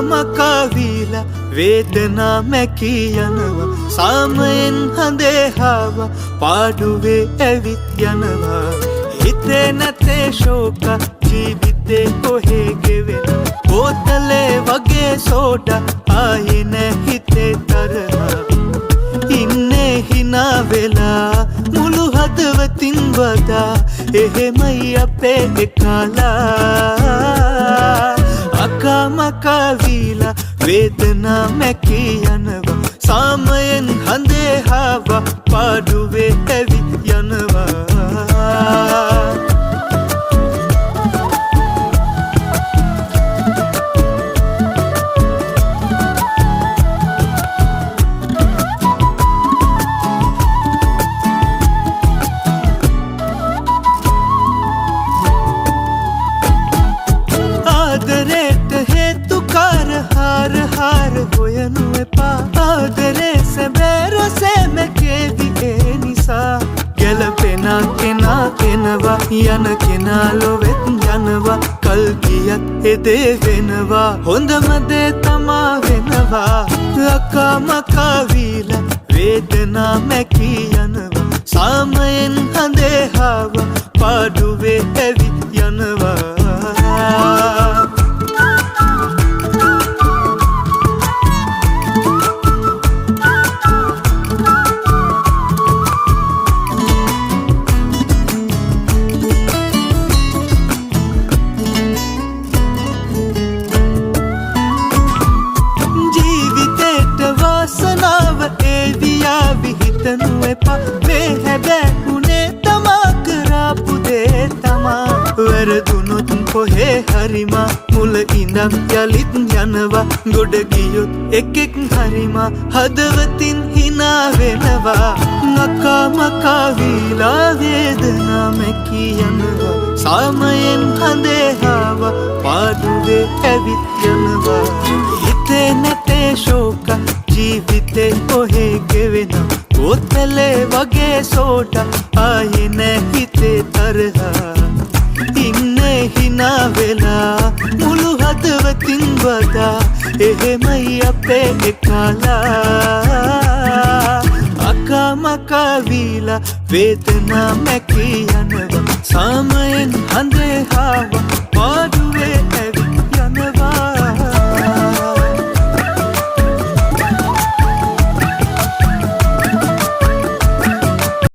අකා මකා වීලා වේදනා මැකී යනවා. සාමයෙන් හඳේ හාවා පාඩුවේ ඇවිත් යනවා. හිතේ නැතේ ශෝක ජීවිතේ කොහේ ගෙවෙන බෝතලේ වගේ සෝඩා ආයේ නෑ හිතේ තරහා. ඉන්නේ හිනා වෙලා මුළු හදවතින් වදා එහෙමයි අපේ එකාලා. අකා මකා වීලා වේදනා මැකී යනවා. සාමයෙන් හඳේ හාවා පාඩුවේ ඇවිත් යනවා. ආදරේට හේතුකාර හාර හාර හොයනු එපා. ආදරේ සැබෑ රසය මැකේවි ඒ නිසා. ගැලපෙන කෙනා එනවා යන කෙනා ලොවෙත් යනවා. කල් ගියත් එදේ වෙනවා හොඳම දේ තමා වෙනවා. අකා මකා වීලා වේදනා මැකී යනවා. සාමයෙන් හඳේ හාවා පාඩුවේ ඇවිත් යනවා. ජීවිතේට වාසනාව ඒවියාවි හිතනු එපා. මේ හැබෑ උනේ තමා කරාපු දේ තමා. වැරදුනොත් කොහේ හරිමා මුල ඉඳන් යලිත් යනවා. ගොඩ ගියොත් එකෙක් හරිමා හදවතින් හිනා වෙනවා. අකා මකා වීලා වේදනා මැකී යනවා. සාමයෙන් හඳේ හාවා පාඩුවේ ඇවිත් යනවා. හිතේ නැතේ ශෝක ජීවිතේ කොහේ ගෙවෙන බෝතලේ වගේ සෝඩා ආයේ නෑ හිතේ තරහා. ඉන්නේ හිනා වෙලා මුළු හදවතින් වදා එහෙමයි අපේ එකාලා. අකා මකා වීලා වේදනා මැකී යනවා. සාමයෙන් හඳේ හාවා